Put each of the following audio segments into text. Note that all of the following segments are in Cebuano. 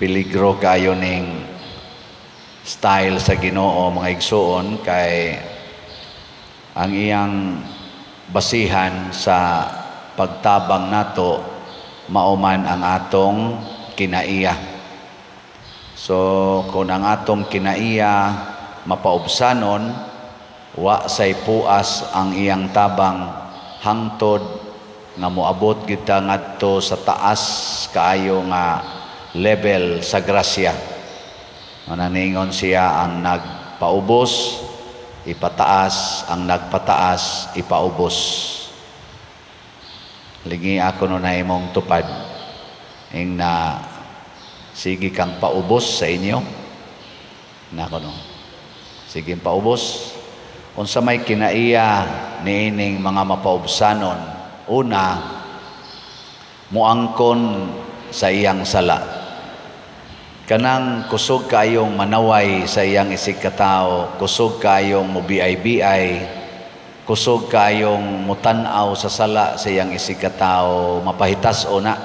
Peligro kayo ning style sa Ginoo, mga igsuon, kay ang iyang basihan sa pagtabang nato mao man ang atong kinaiya. So kung ang atong kinaiya mapaubsanon, wa say puas ang iyang tabang hangtod nga moabot kita ngadto sa taas kaayo nga level sa grasya. Maningon siya, ang nagpaubos ipataas, ang nagpataas ipaubos. Lingi ako no na imong tupad ing na sige kang paubos sa inyo nako, no, sige paubos. Unsa may kinaiya niining mga mapaubsanon? Una, muangkon sa iyang sala. Kanang kusog kaayong manaway sa iyang isig katao, kusog kaayong mubiay-biay, kusog kaayong mutan-aw sa sala sa iyang isig katao, mapahitas o na.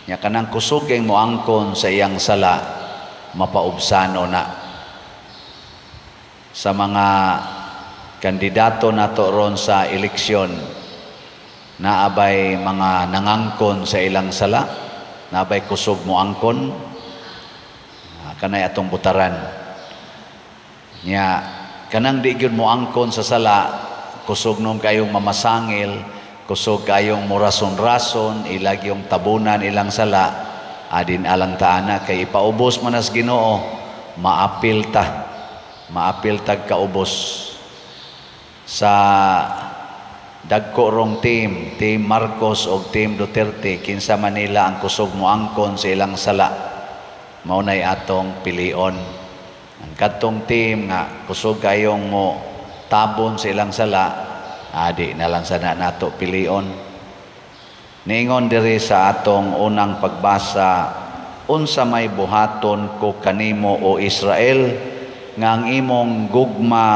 Nya kanang kusog kay moangkon sa iyang sala, mapaubsano na. Sa mga kandidato nato ron sa eleksyon, naabay mga nangangkon sa ilang sala, naabay kusog moangkon, kanay atong butaran. Nya kanang di gyud moangkon sa sala, kusog nung kayong mamasangil, kusog kayong murason-rason, ilag yung tabunan ilang sala, adin alang taana kay ipaubos man as Ginoo, maapil ta. Maapil tag kaubos. Sa dagko rong team, Team Marcos o Team Duterte, kinsa man nila ang kusog moangkon sa ilang sala, mao nay atong pilion. Ang kadtong team nga kusog kayong mo tabon sa ilang sala, adi na lang sana nato pilion. Niingon diri sa atong unang pagbasa, unsa may buhaton ko kanimo, o Israel, nga ang imong gugma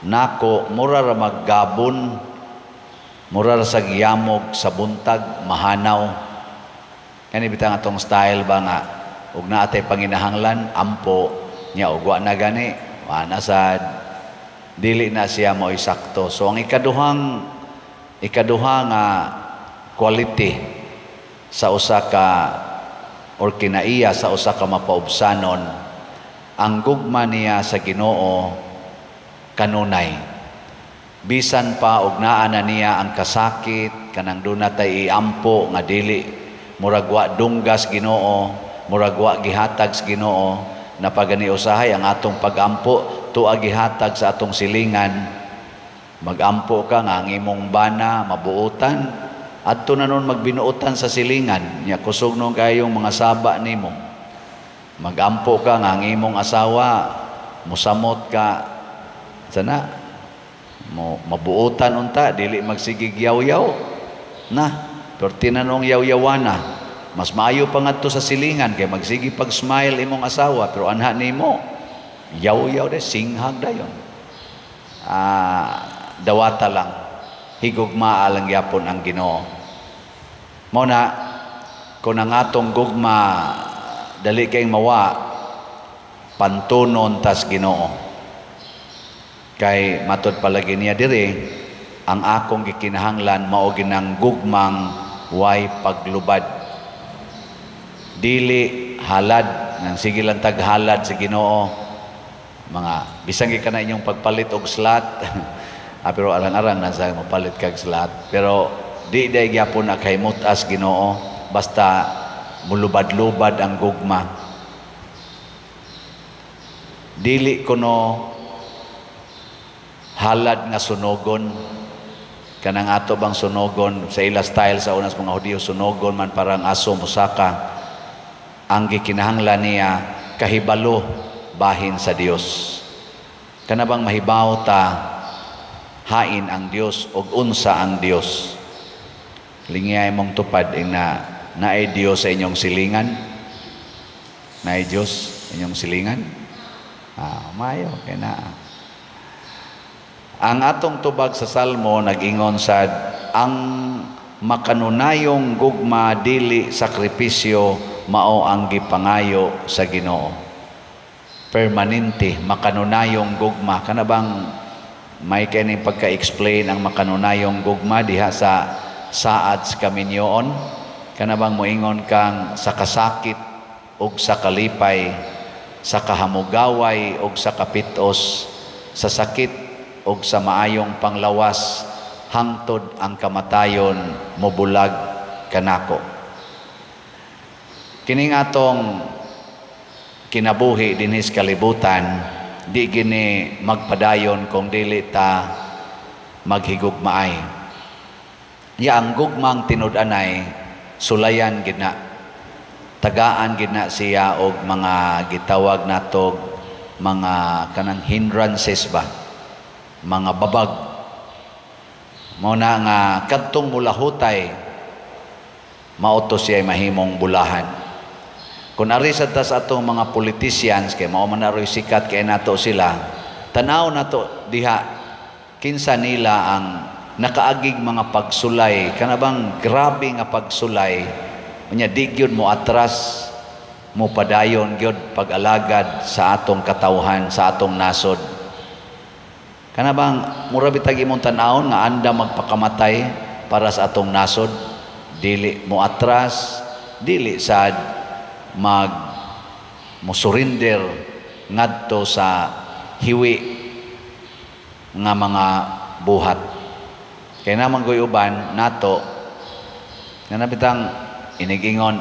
nako mura ra maggabon, mura ra sa giyamog sa buntag, mahanaw? Kani bitang atong style ba nga ug naa tay panginahanglan, ampo nya, ug wa na gani, wa na sad, dili na siya mo'y sakto. So ang ikaduha nga quality sa usa ka or kinaiya sa usa ka mapaubsanon, ang gugma niya sa Ginoo kanunay. Bisan pa og naa na niya ang kasakit, kanang duna tay iampo nga dili, murag wa dunggas Ginoo, murag wa gihatag sa Ginoo, napagani usahay ang atong pagampo tuwa gihatag sa atong silingan. Magampo ka nga ang imong bana mabuotan, adto na nun magbinuotan sa silingan nya, kusog nun kayong mga saba nimo. Magampo ka nga ang imong asawa musamot ka sana mo, mabuotan unta, dili magsigig yaw-yaw na, pero tinanong yaw-yawana, mas maayo pa ngadto sa silingan kay magsige pag smile imong asawa, pero anha nimo yaw-yaw de, singhag dayon. Dawata lang, higugmaa lang gyapon ang Ginoo. Mao na kung ang atong gugma dali kay mawa, pantunon tas Ginoo. Kay matud palagi niya diri, ang akong gikinahanglan mao ginang gugmang way paglubad. Dili halad, nang sige lang taghalad sa Ginoo, mga bisan gikan na inyong pagpalit og slot. Pero arang-arang na sa mopalit kag slot, pero di day gyapon na kay mutas Ginoo basta mulubad-lubad ang gugma. Dili kuno halad nga sunogon, kanang ato bang sunogon sa ila style sa unas mga Hudiyo, sunogon man parang aso musaka. Ang gikinahanglan niya, kahibalo bahin sa Dios. Kana bang mahibaw ta hain ang Dios og unsa ang Dios. Lingiyay mong tupad ing na naay Dios sa inyong silingan. Naay Dios sa inyong silingan. Mayo kay naa. Ang atong tubag sa Salmo nag-ingon sad, ang makanunayong gugma dili sakripisyo. mao ang gipangayo sa Ginoo. Permanente, makanunayong gugma. Kana bang may kaning pagka-explain ang makanunayong gugma diha sa saad sa kaminyoon? Kana bang moingon kang sa kasakit ug sa kalipay, sa kahamugaway ug sa kapitos, sa sakit ug sa maayong panglawas, hangtod ang kamatayon mobulag kanako. Kining atong kinabuhi dinhi sa kalibutan, di gini magpadayon kung dili ta maghigugmaay. Ya ang gugmang tinud-anay sulayan gid na, tagaan gid na siya og mga gitawag natog mga kanang hindrances ba, mga babag. Mao na nga kadtong mulahutay, mao to siya mahimong bulahan. Kung ari sa tas atong mga politicians, kay mao man aroy sikat kay nato sila, tanaw nato diha kinsa nila ang nakaagig mga pagsulay, kana bang grabe nga pagsulay, unya di gyud mo atras, mo padayon gyud pag-alagad sa atong katawhan, sa atong nasod. Kana bang mura bitag imong tan-awon nga anda magpakamatay para sa atong nasod, dili mo atras, dili sad mag mo surrender ngadto sa hiwi nga mga buhat. Kay naman ko'y uban nato nga nabitang inigingon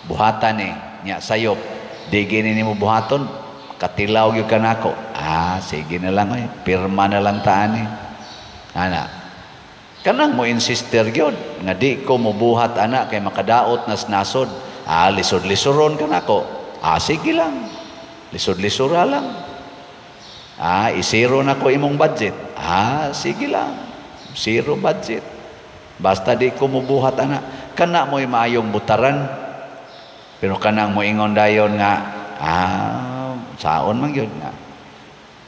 buhatan ni nya sayop, di gini nimo buhaton, katilaw gyud kanako. Ah, sige na lang oy, pirma na lang taan ni ana. Kanang mo insister gyud nga di ko mobuhat ana kay makadaot nas nasod. Ah, lisod-lisuron kanako. Ah, sige lang, lisod-lisura lang. Ah, isiro na ko imong budget. Ah, sige lang, zero budget, basta di ko mobuhat ana. Kana mo'y maayong butaran. Pero kanang moingon dayon nga ah, saon man gyud nga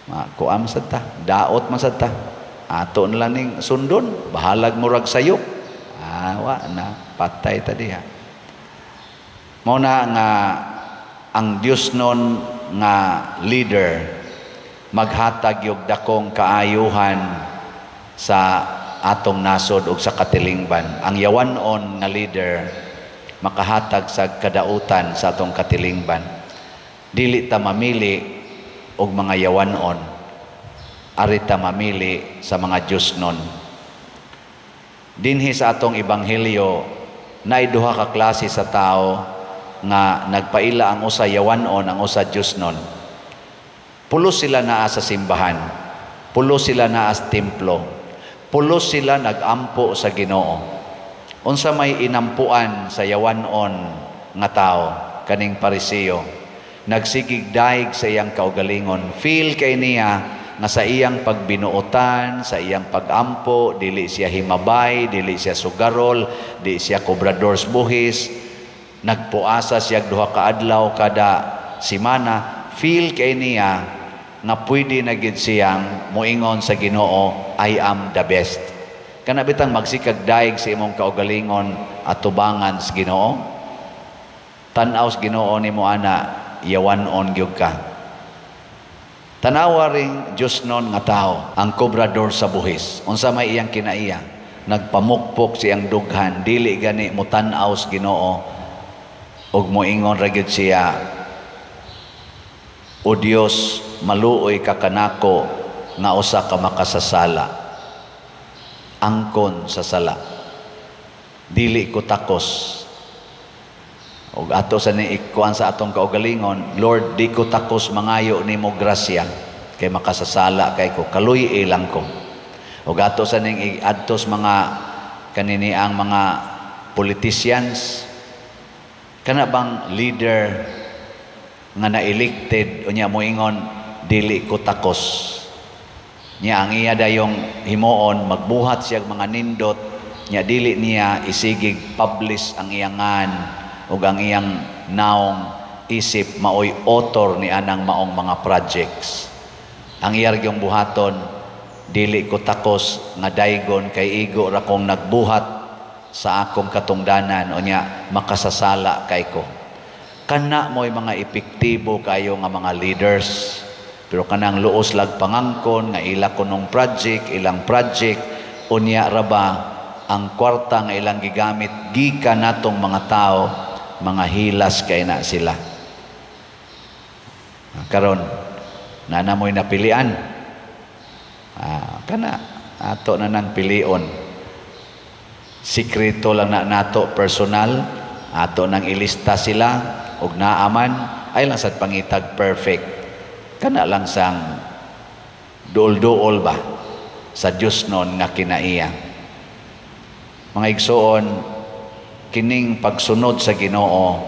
makuam sad ta, daot man sad ta, ato na lang ning sundon, bahalag murag sayop. Ah, wa na, patay ta diha. Mao na nga ang Dios nun nga leader maghatag yung dakong kaayuhan sa atong nasod ug sa katilingban. Ang yawanon nga leader makahatag sa kadautan sa atong katilingban. Dili ta mamili og mga yawanon, ari ta mamili sa mga Diyos nun. Dinhi sa atong ebanghelyo, naay duha ka klase sa tao nga nagpaila: ang usa yawanon, ang usa Diyos nun. Pulos sila naa sa simbahan, pulos sila naa sa templo, pulos sila nagampo sa Ginoo. Unsa may inampuan sa yawanon nga tao, kaning Pariseo? Nagsigig daig sa iyang kaugalingon. Feel kay niya nga sa iyang pagbinuotan, sa iyang pagampo, dili siya himabay, dili siya sugarol, di siya kobradors buhis, nagpuasa siya duha ka adlaw kada simana. Feel kay niya nga pwede na gid siyang moingon sa Ginoo, "I am the best." Kana bitang magsikag daig sa imong kaugalingon atubangan sa Ginoo. Tan-aw sa Ginoo nimo ana, yawan-on gyud ka. Tanawa ring Diyos nun nga tao, ang kobrador sa buhis. Unsa may iyang kinaiya? Nagpamukpok siyang dughan, dili gani mo tan-aw sa Ginoo ug moingon ra gyud siya, "O Dios, maluoy ka kanako nga usa ka makasasala." Angkon sa sala. Dili ko takos. Ug ato sa ni ikuan sa atong kaugalingon, "Lord, di ko takos mangayo nimo grasya kay makasasala kay ko, kaluy lang ko." Ug ato sa ning iadtos mga kanini ang mga politicians, kana bang leader nga na-elected unya moingon, "Dili ko takos." Nya ang iya dayong himuon, magbuhat siya mga nindot, nya dili niya isigig publish ang iyang ngan ug ang iyang naong isip maoy author ni anang maong mga projects. Ang iya gyung buhaton, "Dili ko takos nga daygon kay igo ra kong nagbuhat sa akong katungdanan, unya makasasala kay ko." Kana mo'y mga epektibo kayo nga mga leaders. Pero kanang luos lag pangangkon nga ila kunong project, ilang project, unya ra ba ang kwarta nga ilang gigamit gikan natong mga tao, mga hilas kay na sila. Karon na mo'y napilian. Kana ato na nang pilion. Sikreto lang na nato, personal ato nang ilista sila og naaman ay lang sad pangitag perfect, kana lang sang duol-duol ba sa Dios non nga kinaiya. Mga igsoon, kining pagsunod sa Ginoo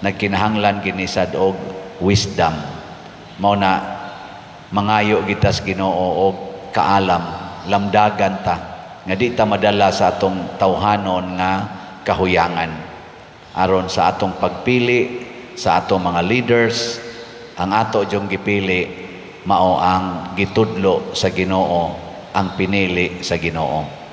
nagkinahanglan kini sad og wisdom. Mao na mangayo kita sa Ginoo og kaalam, lamdagan ta nga di ta madala sa atong tawhanon nga kahuyangan, aron sa atong pagpili sa atong mga leaders, ang ato jung gipili mao ang gitudlo sa Ginoo, ang pinili sa Ginoo.